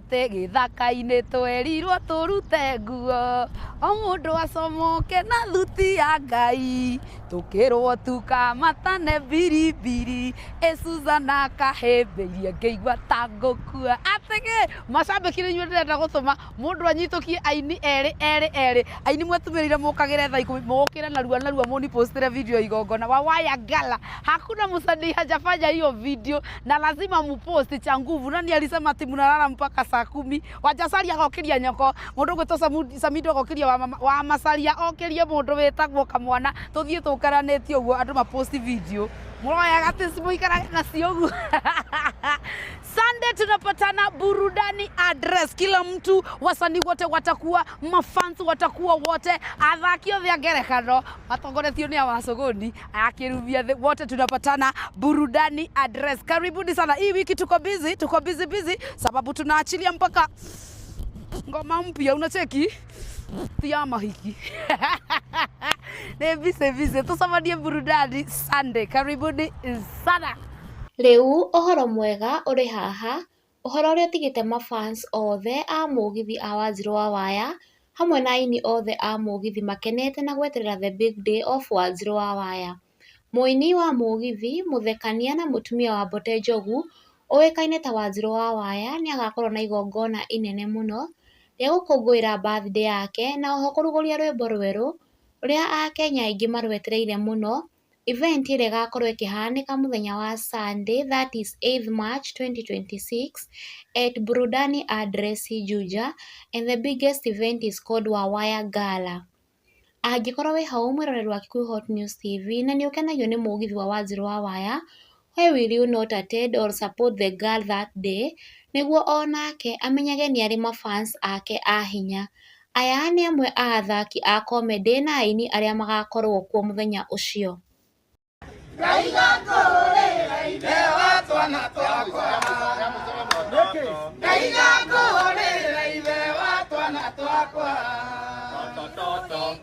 Atĩ gĩthaka-inĩ twerirwo tũrute nguo, o mũndũ acomoke na thuti ya Ngai. Tũkĩrwo tukamatane biribiri, ĩ Suzana kahĩmbĩirie ngĩigua ta ngũkua. Atĩ kĩ? Macambĩki nĩ inyuĩ ndĩrenda gũtũma mũndũ anyitũkie aini erĩ erĩ erĩ. Aini mwetumĩrĩire mũkagĩre thaa 10, mũkĩre narua narua mũnipostĩre video ya igongona. Wawaya Gala. Hakuna msanii hajafanya hiyo video na lazima mupost cha nguvu. Nani alisema ati mnalala mpaka saa 10? Wanjacaria agokiria nyoko, mundu gwitwo Samido agokiria wa mama, wa Macaria okirie mundu witagwo kamwana, tuthie tukaranitie uguo andu mapost video. Muroyaga ati muikarage nacio uguo. Sunday tunapatana Burudani Address. Kila mtu, wasanii wote watakuwa, mafans watakuwa wote, athaki othe a ngerekano matongoretio nĩ awacogoni akirumia thĩ, wote tunapatana Burudani Address. Karibuni sana. Hii wiki tuko busy, tuko busy busy sababu tunaachilia mpaka ngoma mpya, unacheki ti ya mahiki nĩ busy busy. Tucemanie Burudani Sunday. Karibuni sana. Rĩu ũhoro mwega ũrĩ haha, ũhoro ũrĩa ũtigĩte mafans othe a mũgithi a Wanjiru wa Waya hamwe na aini othe a mũgithi makenete na gweterera the big day of Wanjiru wa Waya. Mũini wa mũgithi, mũthekania na mũtumia wa Mbote Njogu ũĩkaine ta Wanjiru wa Waya nĩ agakorwo na igongona inene mũno rĩa gũkũngũĩra birthday yake na oho kũrugũria rwĩmbo rwerũ rũrĩa akenya aingĩ marwetereire mũno, event ĩrĩa ĩgakorwo ĩkĩhanĩka mũthenya wa Sunday, that is 8th March 2026 at Burudani Address, Juja, and the biggest event is called Wawaya Gala. Angĩkorwo wĩ hau mwĩroreri wa Kikuyu Hot News TV na nĩ ũkenagio nĩ mũgithi wa Wanjiru wa Waya, why will you not attend or support the girl that day nĩguo onake amenyage nĩ arĩ mafans ake a hinya. Aya nĩ amwe a athaki a comedy na aini arĩa magakorwo kuo mũthenya ũcio. Ngaiga ngũrĩra ithe wa twana twakwa, ngaiga ngũrĩra ithe wa twana twakwa,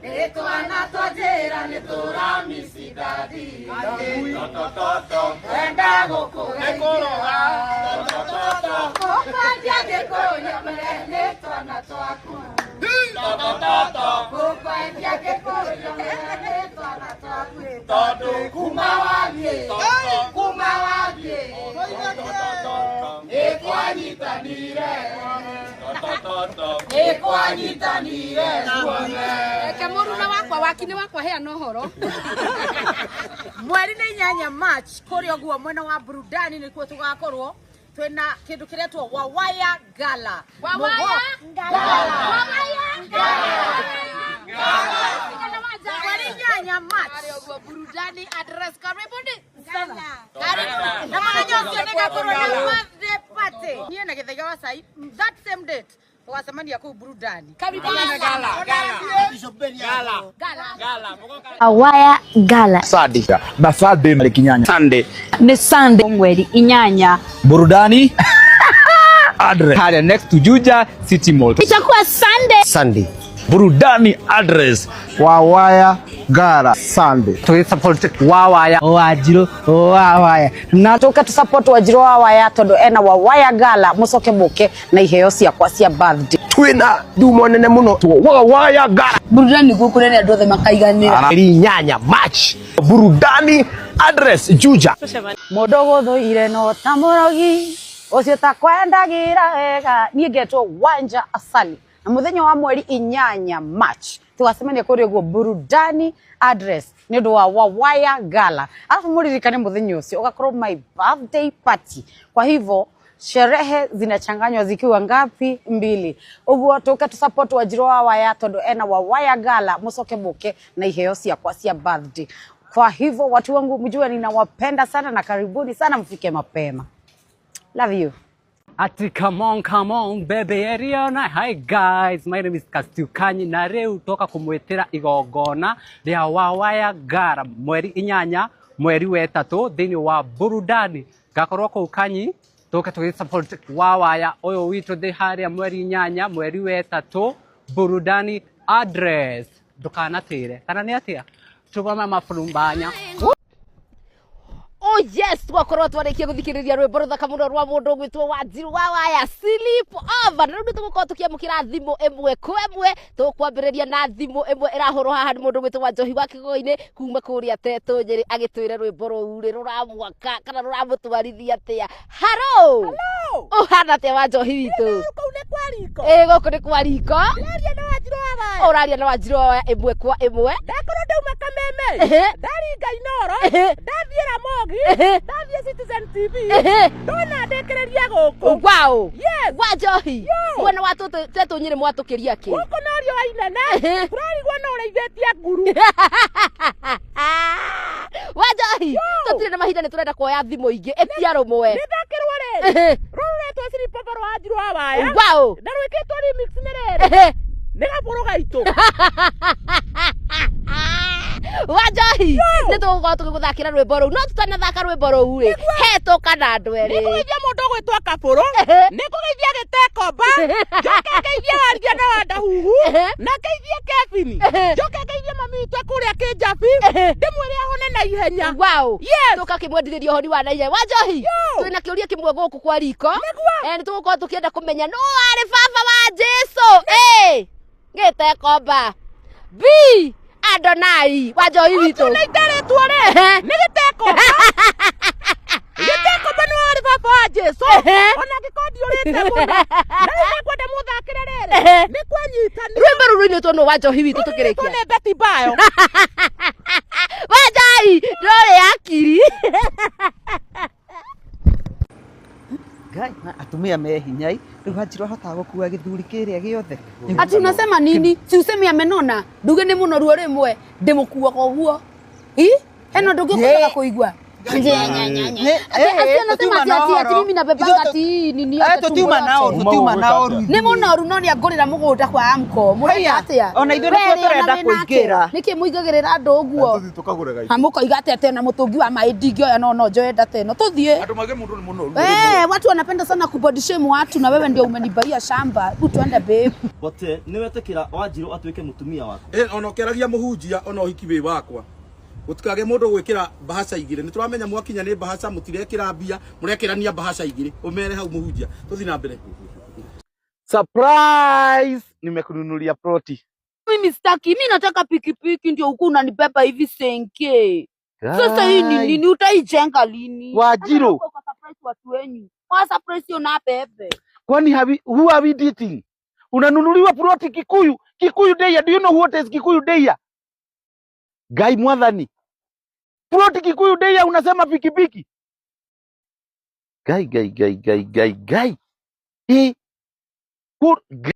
nĩ twana twa njĩra nĩ tũramici daddy, wenda gũkũgeithia gũkwendia ngĩkũria mbere nĩ twana twaku, gũkwendia ngĩkũria mbere nĩ twana twaku, tondũ kuma wathiĩ, kuma wathiĩ nĩ twanyitanire, nĩ twanyitanire guothe. Reke mũruna wakwa wakinĩ wakwa heana ũhoro. Mweri nĩ 8 March kũrĩa ũguo mwena wa Burudani nĩkuo tũgakorwo twĩna kĩndũ kĩretwo Wawaya Gala. Wawaya Gala. Wawaya Gala. Mweri 8 March. Harĩa ũguo Burudani Address. Karibuni sana. Karibu. Na mũthenya ũcio nĩgakorwo na birthday party. Niĩ na Gĩthaiga wa Cai, that same date tũgacemania kũu Burudani. Karibuni sana. Gala. Wawaya Gala. Sunday na Sunday tarĩki 8. Sunday. Nĩ Sunday mweri 8. Burudani Address. Harĩa next to Juja City Mall. Itakuwa Sunday. Sunday. Burudani Address. Wawaya Gala Sunday. Tũgĩ support Wawaya. Wanjiru wa Waya na tuke tu support Wanjiru wa Waya tondu ena Wawaya Gala, mucoke muke na iheo ciakwa cia birthday. Twina ndumo nene muno Wawaya Gala. Burudani gũkũ nene andũ othe makaiganĩra. 8 March, Burudani Address, Juja. Mũndũ gũthũire no ta mũrogi ũcio takwendagĩra wega. Niĩ ngetwo Wanja Asali na mũthenya wa mweri 8 March tũgacemania kũrĩa ũguo Burudani Address nĩ ũndũ wa Wawaya Gala. Alafu mũririkane mũthenya ũcio ũgakorwo my birthday party, kwa hivyo sherehe zinachanganywa zikiwa ngapi? Mbili. Ũguo tũke tu support Wanjiru wa Waya tondu ena Wawaya Gala, mucoke muke na iheo ciakwa cia birthday. Kwa hivyo watu wangu, mjue ninawapenda sana na karibuni sana, mfike mapema. Love you. Ati come on, come on, baby Eriona. Hi guys, my name is Kastukanyi na rĩu toka kũmwĩtĩra igongona rĩa Wawaya Gala mweri 8 mweri wa 3 thĩinĩ wa Burudani. Ngakorwo kũu Kanyi tũke tũgĩ support Wawaya ũyũ witũ thĩ harĩa mweri 8 mweri wa 3, Burudani Address. Ndũkanatĩre kana nĩ atĩa tũgoma maburumbanya. Oh yes, twakorwo twarĩkia gũthikĩrĩria rwĩmbo rũthaka mũno rwa mũndũ ũgwĩtwo Wanjiru wa Waya Sleep Over. Na rĩu nĩtũgũkorwo tũkĩamũkĩra thimũ ĩmwe kwa ĩmwe. Tũkwambĩrĩria na thimũ ĩmwe ĩrahũrwo haha nĩ mũndũ ũgwĩtwo Wanjohi wa Kĩgoi-inĩ kuma kũrĩa Tetũ Nyĩrĩ, agĩtwĩre rwĩmbo rũu rĩ rũramwaka kana rũramũtwarithia atĩa. Haro, ũhana atĩa Wanjohi witũ? Kũu nĩ kwa riko. Ĩ gũkũ nĩ kwa riko. Ndĩraria na Wanjiru wa Waya. Ũraria na Wanjiru wa Waya ĩmwe kwa ĩmwe. Ndakorwo ndauma Kameme, ndaringa Inoro, ndathiĩ Ramogi, ndathiĩ Citizen TV, ndona ndĩkĩrĩria gũkũ. Wow. Yes. Wanjohi, mwena wa Tetũ Nyĩrĩ mwatũkĩria kĩ? Gũkũ norio wa inene, tũrarigwo no ũrĩithĩtie nguru. Wanjohi, tũtirĩ na mahinda, nĩ tũrenda kuoya thimũ ingĩ ĩtia rũmwe. Nĩthakĩrwo rĩrĩ. Rũrũ rwetwo Sleep Over rwa Wanjiru wa Waya. Wow. Na rwĩkĩtwo remix nĩ rĩrĩ. Nĩ gabũrũ gaitũ. Wanjohi, nĩ tũgũkorwo tũgĩgũthakĩra rwĩmbo rũu, no tũtanathaka rwĩmbo rũu rĩ, hetũka na andũ erĩ. Nĩngũgeithia mũndũ ũgwĩtwo Kabũrũ, nĩngũgeithia Gĩtekomba, njoke ngeithie Waria na Wandahuhu, na ngeithie Kevin, njoke ngeithie mami witũ kũrĩa Kĩnjabi, ndĩmwĩre ahone na ihenya. Wow. Yes. Tũgakĩmwendithĩria ũhoni wa naihenya. Wanjohi, twĩna kĩũria kĩmwe gũkũ kwa riko. Nĩ tũgũkorwo tũkĩenda kũmenya nũ warĩ baba wa Jesu. A, Gĩtekomba, B, Adonai. Wanjohi witũ. Nĩ itarĩtwo rĩ, nĩ Gĩtekomba. Gĩtekomba nĩ warĩ baba wa Jesu, ona angĩkorwo ndiũrĩte mũno. Na rĩu nĩngwenda mũthakĩre rĩrĩ, nĩ kwanyitanĩra. Rwĩmbo rũu rũinĩtwo nũ Wanjohi witũ tũkĩrĩkia? Nĩ Betty Bayo. Wanjohi, ndũrĩ akiri. Ngai, atumia me hinyai rĩu Wanjiru ahotaga gũkua gĩthuri kĩrĩa gĩothe. Ati unasema nini? Si usemi amenona. Nduge nĩ mũnoru rĩmwe ndĩmũkuaga ũguo. Hi? Hena ũndũ ũngĩ ũkwendaga kũigua? Tũtiuma na ũru, tũtiuma na ũru. Nĩ mũnoru no nĩ angũrĩra mũgũnda kwa amko. Mũrenda atĩa? Ona ithuĩ nĩkuo tũrenda kũingĩra. Nĩkĩ mũigagĩrĩra andũ ũguo? Ha mũkoiga atĩa atĩ ona mũtũngi wa maĩ ndingĩoya no no njoe ndata ĩno. Tũthiĩ. Andũ mage mũndũ nĩ mũnoru. Watu wanapenda sana kubody shame watu na wewe ndio umenibaia shamba. Hebu tuende babe. But nĩ wetĩkĩra Wanjiru atuĩke mũtumia waku? Ona ũkĩaragia mũhunjia ona ũhiki wĩ wakwa, gũtikage mũndũ gwĩkĩra mbahaca igĩrĩ. Nĩ tũramenya mwakinya nĩ mbahaca, mũtirekĩra mbia, mũrekĩrania mbahaca igĩrĩ. Ũmere hau mũhunjia, tũthiĩ na mbere. Surprise! Nimekununulia ploti. Mimi sitaki, mimi nataka pikipiki ndio huku unanibeba hivi senke. Sasa hii ni nini? Utaijenga lini? Wanjiru. Kwa surprise watu wenyu. Kwa surprise una bebe. Kwani who are we dating? Unanunuliwa ploti Kikuyu, Kikuyu Day. Do you know what is Kikuyu Day? Ngai mwathani. Ploti Kikuyu Day unasema pikipiki. Ngai ngai ngai ngai ngai ngai.